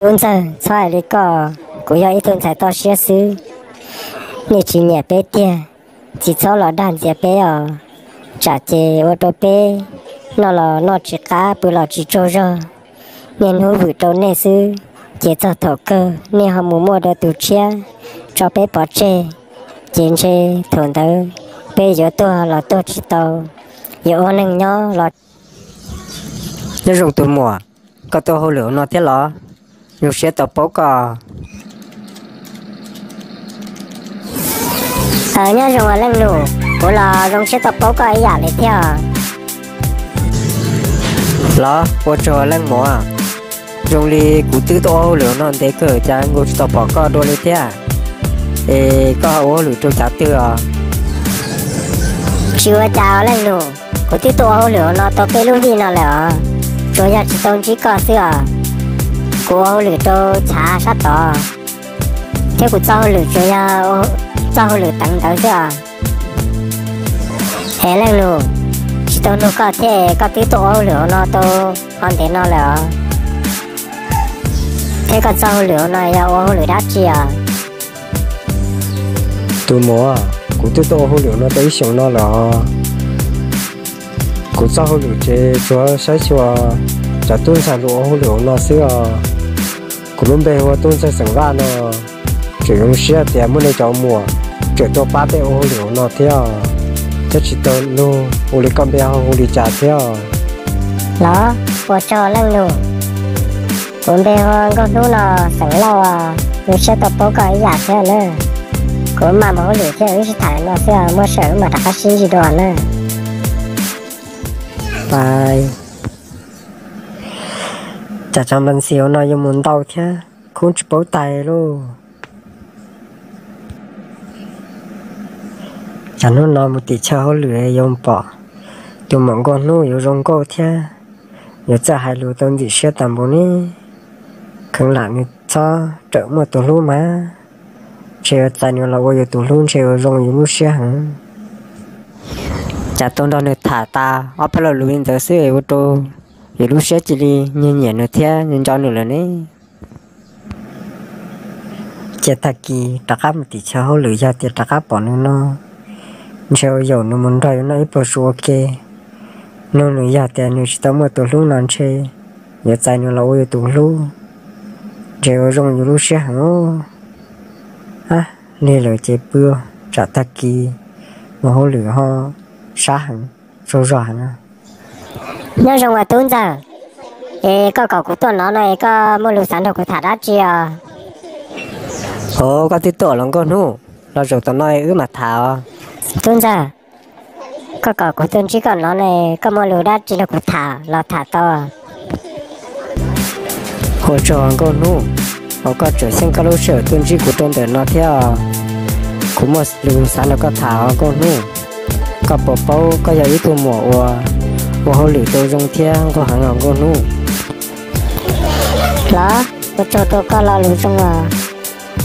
Tub Ntxawg, txhob hais li koj, kuv yog ib tug ntxhais toj siab xwb, nej tsis nyiam peb tiag, tsis txhob los dag ntxias peb os, tsam ces ua rau peb noj los noj tsis qab, pw los tsis tsaug zog, niaj hnub vwm rau nej xwb, ces txog thaum kawg nej ho mus muaj dua tus tshiab tso peb pov tseg, ces ntshe thaum ntawd peb yuav tuag los tuag tsis tau, yuav ua neeg nyob los. Nyob zoo tus muam, koj tuaj hauj lwm no thiab los? Zoo siab tau paub koj. Nyob zoo leej nus, kuv los zoo siab tau paub koj ib yam li thiab. Los ua tsaug leej muam, zoo li kuv twb tuaj ua hauj lwm no ntev kawg cas kuv tsis tau pom koj dua li thiab. Es koj ua hauj lwm rau cov twg os? Tsis ua cas leej nus, kuv twb tuaj ua hauj lwm no tau peb lub vij no lawm os, tsuas yog tsis tau ntsib koj xwb os. Kuv ua hauj lwm rau chav sab tod, thiab kuv txoj hauj lwm tsuas yog txoj hauj lwm teev ntawv xwb os. Es leej nus, tsis tau nug koj thiab, koj twb tuaj ua hauj lwm no tau ho ntev no lawm os, thiab koj txoj hauj lwm no yog ua hauj lwm dab tsi os? Tus muam, kuv twb tuaj ua hauj lwm no tau ib xyoos no lawm os. Kuv txoj hauj lwm ces tsuas saib xyuas cov tub ntxawg los ua hauj lwm no xwb os. Kuv lub npe hu ua Tub Ntxawg xeem Vaj no. Tseem zoo siab tias muaj nej cov muam tseem tuaj pab peb ua hauj lwm no thiab, thiab tsis tau nug ua li koj npe ho hu li cas thiab. Los ua tsaug leej nus, kuv npe hu ua Nkauj Hnub no, xeem Lauj, zoo siab tau paub koj ib yam thiab na. Kuv mam mus hauj lwm thiab, wb sib tham no xwb, muaj sij hawm wb mam rov qab sib ntsib dua na. Cas cov npab ntxhi no yuav mus ntau thiab, khoob tsis paub tais lauj. Cas hnub no mus tim chaw hauj lwm yuav pom tus muam Nkauj Hnub yuav zoo nkauj thiab, yuav txawj hais lus tau ntxim siab tas npaum ne. Kheev lam nws txhob rawm muaj tus hlub mas, ntshe yuav txais nws los ua yus tus hlub ntshe yuav zoo yus lub siab heev. Cas tau nrog nws tham tas ob peb lo lus li ntawd xwb ua rau yus lub siab cia li nyiam nyiam nws thiab nco nws lawm ne. Ces tag kis rov qab mus tim chaw hauj lwm, yog tias rov qab pom nws no, ntshe ua yaum nws mus nrog yus noj ib pluag su ua ke. Nug nws, yog tias nws tsis tau muaj tus hlub no ntshe yuav txais nws los ua yus tus hlub, ntshe ua zoo yus lub siab heev. Lig lawm ces pw, tsam tag kis mus hauj lwm ho sab heev, tsaug zog heev. Nyob zoo as tub ntxawg, es koj kom kuv tuaj no no es koj muaj lus xav nrog kuv tham dab tsi os? Ov, koj twb tuaj los Nkauj Hnub, los zaum tom no wb mam tham os. Tub ntxawg, koj kom kuv tuaj ntsib koj no ne, koj muaj lus dab tsi nrog kuv tham los tham tau. Ua tsaug Nkauj Hnub, uas koj tseem xyeej koj lub sij hawm tuaj ntsib kuv rau ntawm no thiab. Kuv muaj lus xav nrog koj tham os Nkauj Hnub. Koj puas paub koj yog ib tug muam uas ua hauj lwm tau zoo thiab nquag heev os Nkauj Hnub? Los, ua tsaug rau koj lo lus zoo os,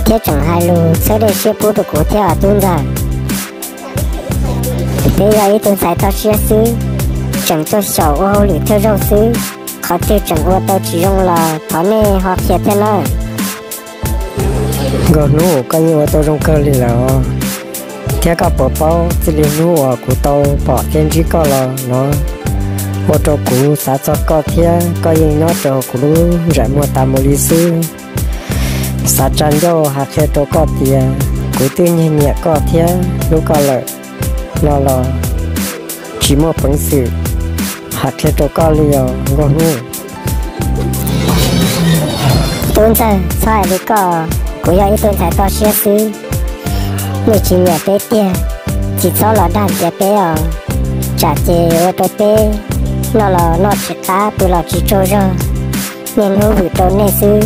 thiab tseem hais lus txhawb dej siab pub rau kuv thiab os tub ntxawg. Peb yog ib tug ntxhais toj siab xwb, tseem tuaj xyaum ua hauj lwm thawj zaug xwb, qhov twg tseem ua tau tsis zoo los thov nej ho qhia thiab nawb. Nkauj Hnub, koj yeej ua tau zoo kawg li lawm os, thiab koj puas paub txij li hnub uas kuv tau pom thiab ntsib koj los no, ua rau kuv xav txog koj thiab koj yeej nyob rau kuv lub ntsej muag tas mus li xwb. Xav tsa ncauj hais qhia rau koj tias kuv twb nyiag nyiam koj thiab hlub koj lawm no los tsis muaj peev xwm hais qhia rau koj li os Nkauj Hnub. Tub ntxawg, txhob hais li koj, kuv yog ib tug ntxhais toj siab xwb, nej tsis nyiam peb tiag, tsis txhob los dag ntxias peb os, tsam ces ua rau peb noj los noj tsis qab, pw los tsis tsaug zog, niaj hnub vwm rau nej xwb,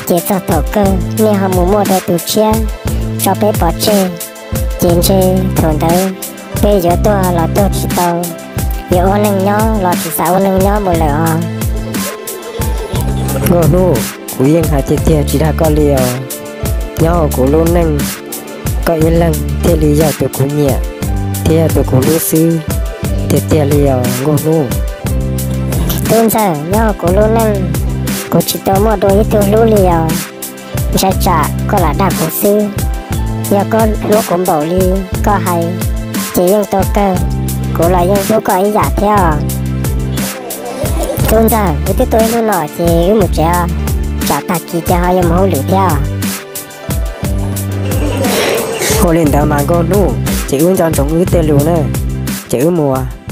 ces txog thaum kawg nej ho mus muaj dua tus tshiab tso peb pov tseg, ces ntshe thaum ntawd peb yuav tuag los tuag tsis tau, yuav ua neeg nyob los tsis xav ua neeg nyob mus lawm os. Nkauj Hnub, kuv yeej hais tiag tiag tsis dag koj li os. Nyob hauv kuv lub neej, koj ib leeg thiaj li yog tus kuv nyiam thiab yog tus kuv hlub xwb tiag tiag li os Nkauj Hnub. Tub ntxawg, nyob hauv kuv lub neej, Kuv tsis tau muaj dua ib tug hlub li os. Ntshai tsam koj lam dag kuv xwb. Yog koj hlub kuv npaum li koj hais, ces yeej tau kawg, kuv los yeej hlub koj ib yam thiab os. Tub ntxawg, wb twb tuaj ib hnub no ces wb mus tsev os, tsam tag kis ces ho yuav mus hauj lwm thiab. Ua li ntawd mas nkauj hnub, ces wb nco ntsoov wb tej lus na, ces wb mus.